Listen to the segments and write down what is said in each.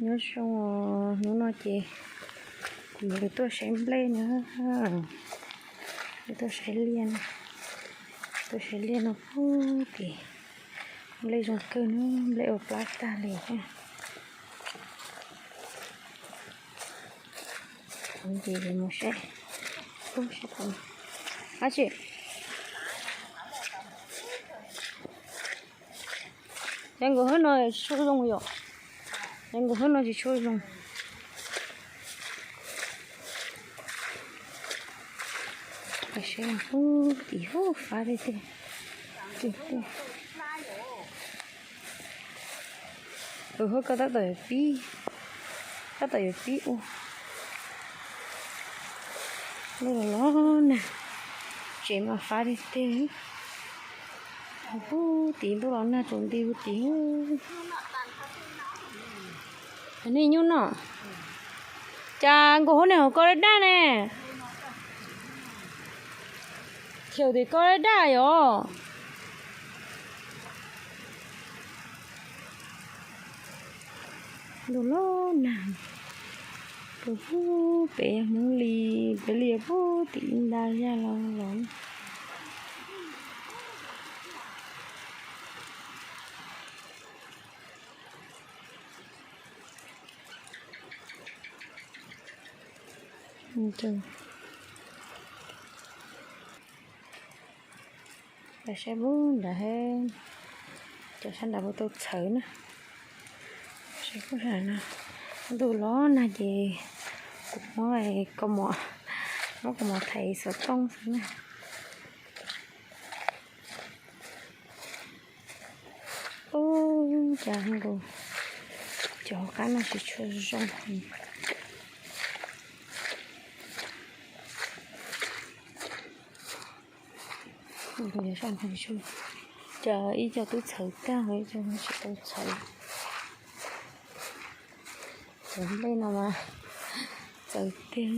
Nyob zoo, hnub no ces kuv yuav tuaj saib nplej na, tuaj saib liaj, tuaj saib liaj no puag tim. Nplej zoo kawg na, nplej ua plab tag li. Ces mus saib, ub, saib, ab tsi, cov nkaus hab no tsis tshua zoo yom, cov nkaus hab no tsis tshua zoo. Saib puag tim, ub, fab tiag tiag. Tus hab koj tab tom yuav pib, tab tom yuav pib ua. Ntuj los los nag, tsev mas fab tiag tiag. Puag tim ntuj los nag tsaus nti puag tim. Nej nyuj no, cas nkaus hauv ne, hauv ko daj daj ne. Thiaum tim ko daj daj yom. Ntuj los nag, puag pem Hmoob Lis, pem Lis puag tim Ib Nta Yaj los los. Saib puag nrad, cov sab nrad puas tau txhawv na. Saib puag nrad no, ntuj los nag ces kuv muab kaus mom, muab kaus mom thaiv xov tooj xwb na. Ub, cas nkaus cov qab no tsis tshua zoo. Cas ib co twb txhawv tag, ib co tsis tau txhawv. Cov nplej no mas txawv tiag.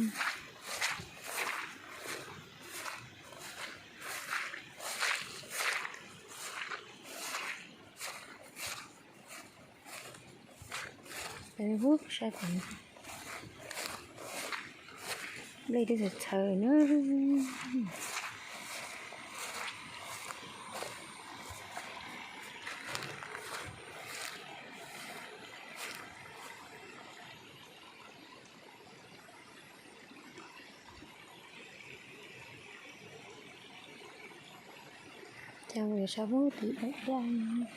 Ub, saib, nplej twb txhawv txhawv na. Ces mus yuav sab puag tim daim daj.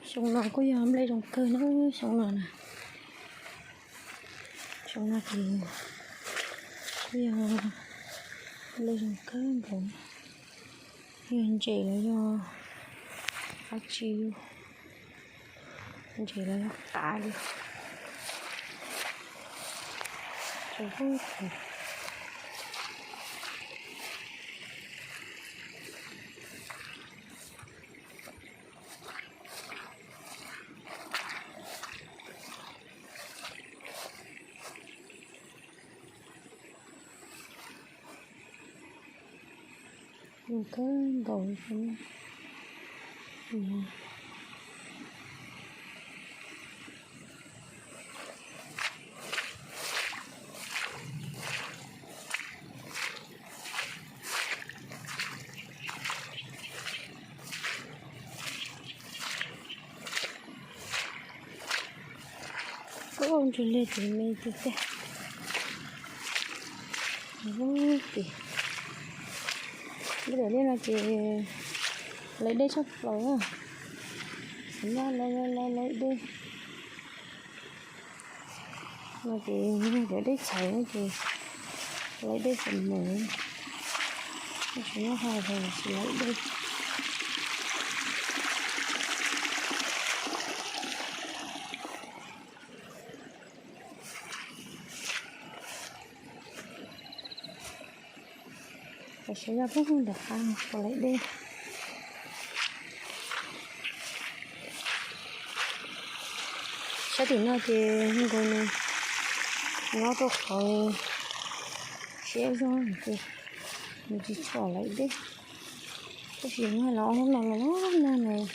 Xyoo no kuj yog nplej zoo kawg na, xyoo no na. Xyoo no ces kuj yog nplej zoo kawg nkaus, yog ntses los yog dab tsi, ntses los yog qav li. Zoo kawg nkaus li. Ub, ntsuag liag ces me tiag tiag. Ub, tim, ntawm liaj no ces lawv dej tshaj plaws na. Xav nyob lawv lawv lawv dej no ces cov dej txhawv ces lawv dej xav mus, tsis nyob hauv tsis lawv dej. Saib yog puag nram qab puas lawv dej. Sab tim no ces nkaus nws nyob rau qhov Tiab zog ces nws tsis tshua laiv dej, tab sis nws hais los ob hnub no los nag nws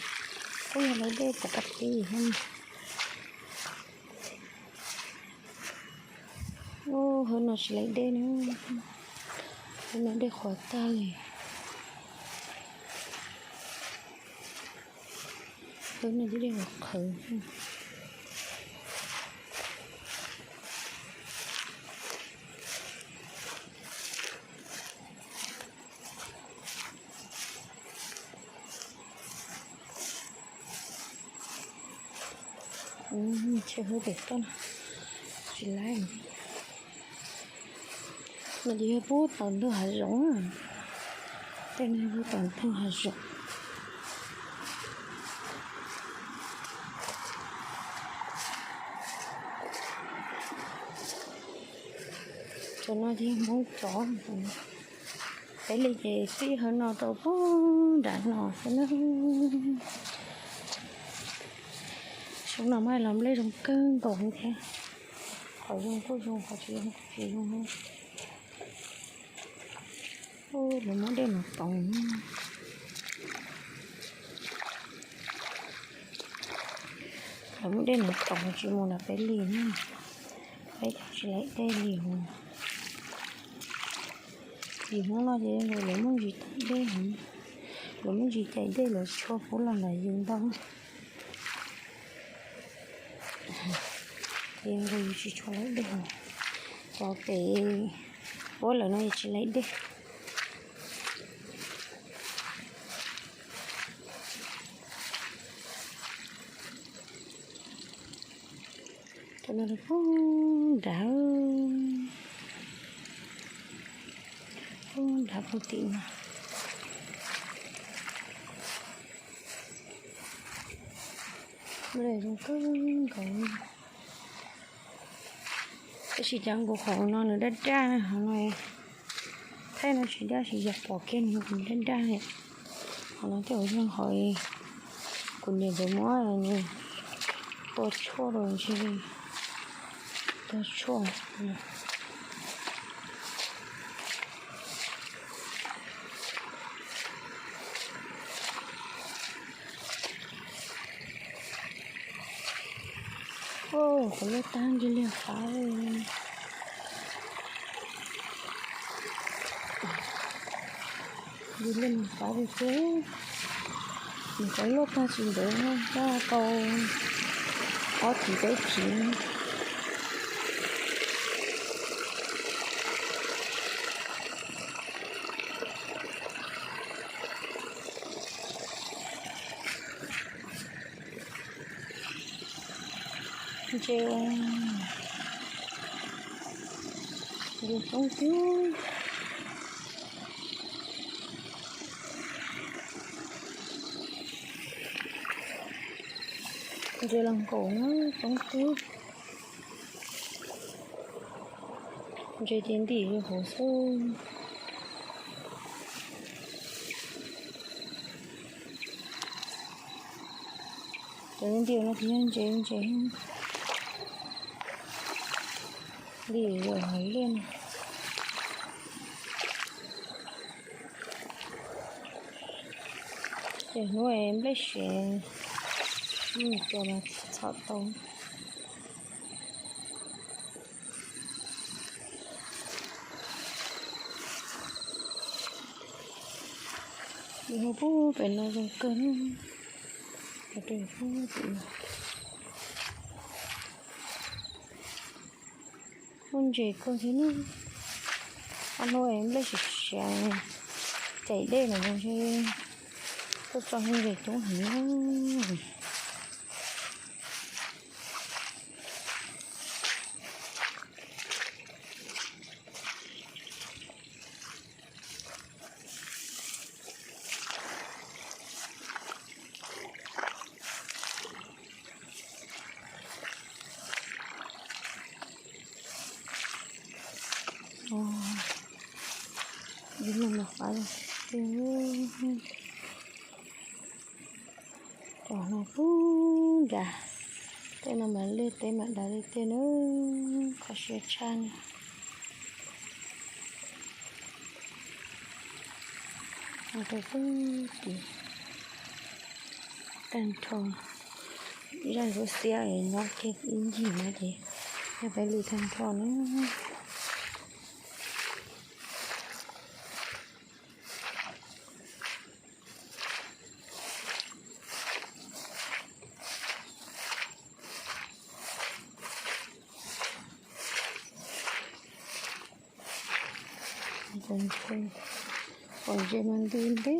kuj yog laiv dej pov kas ti thiab. Ub, hauv no tsis laiv dej na, hauv no dej qhuav tag li. Hauv no ces dej qhuav qhawv. Tshe hauv pem toj no tsis laiv. No ces yog pub tom ntug hav zoov. Tej no yog pub tom ntug hav zoov. Cov no ces yog Hmoob cov. Peb li ces txij hauv no rau pug nram no xwb na. Xyoo no mas los nplej zoo kawg nkaus li thiab. Qhov zoo kuj zoo, qhov tsis zoo kuj tsis zoo. Ub, lawv muab dej no toom. Lawv muab dej no toom tsis mus nram peb li na. Peb cov tsis laiv dej li os. Yim Hmoob no ces lawv muaj ntsis tawm dej heev, lawv muaj ntsis cais dej lawv tshua pub los nram yus ntau. Ces yus tsis tshua laiv dej, cov pem puab lawm no yus tsis laiv dej. Cov no pug nrad, pug nrad pug tim no. Zoo kawg nkaus. Tab sis cov nkaus qhov no nws daj daj, qhov no thaij no tsis daj, tsis yog pom kiag nws daj daj. Qhov no tej zaum yog qhov kuv niam nkawd muab nws tua tshuaj rau ntshe li, tua tshuaj. Ub, kuv loj tag ntshe liag qab li. Ntshe liag qab li xwb. Nws cov loj tag tsis ntev, coj tau ob chiv peb chiv. Ntses, ntses poob twg. Ntses los nkaum na, poob twg. Ntses ces ntim hauv xwb. Cov ntim no ces yog ntses, ntses ntim hauv liaj no. Ces hnub nplej siav, hnub nws tuaj mas txhom tau. Yus hu pub pem no zoo kawg, pub tim no muaj ntses kawg thiab na. Ob hnub nplej siav siav, cais dej lawm ntshe tuaj tso ntses coob heev na. Yus lug mas qab, cov no pub nrad, tej no mas liaj teb mam dav li tej na, kho siab tshaj na. Rau pem tim tag nrho, zaj ntsuab xiab es nyob kiag ib ncig no ces yog peb li tag nrho na. Pom ntses mas nti nteb.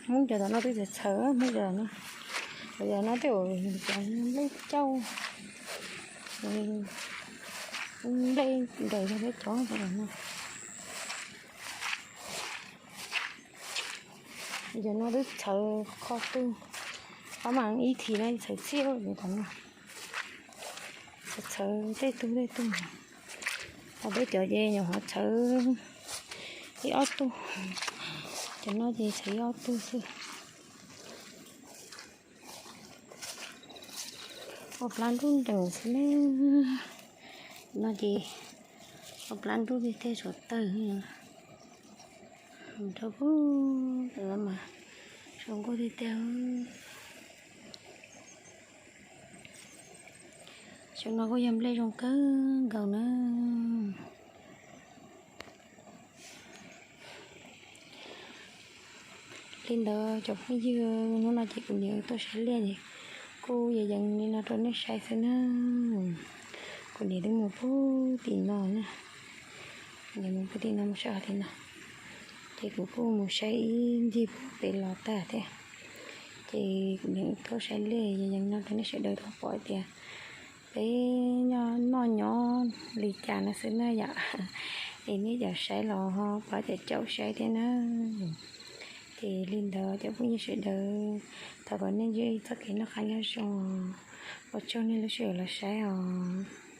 Hmoob cov tom no twb txawv txhawv, Hmoob cov tom no, cov no tej zaum cov nplej cauj, nplej nraim yog peb cov tom no. Cov no twb txhawv qhov twg, pab mas ib thim no txhawv txhij tom no. Txhawv txhawv tej tug tej tug. Ho peb cov ces nyuam qhuav txhawv ib ob tug. Cov no ces txhawv ib ob tug xwb. Ua plab nruj nreem xwb ne. No ces ua plab nruj tiag tiag, tshuav tawg rau pug tawm mas zoo nkauj tiag tiag. Xyoo no kuj yog nplej zoo kawg nkaus na. Li ntawd cov phooj ywg, hnub no ces kuv niam tuaj saib liaj es kuj yees yees li no rau nej saib xwb na. Kuv niam twb mus pug tim no na, kuv niam mus pug tim no mus saib hov tim no, ces kuv kuj mus saib ib ncig pug pem los tag thiab. Ces kuv niam tuaj saib liaj yees yees no rau nej sawv daws tau pom tias peb nyob noj nyob li cas no xwb na yom. Es nej cov saib los ho pab caum caum saib thiab na. Ces li ntawd cov phooj ywg sawv daws, thov kom nej ntsib txoj kev noj qab nyob zoo. Ua tsaug nej lub sij hawm los saib os.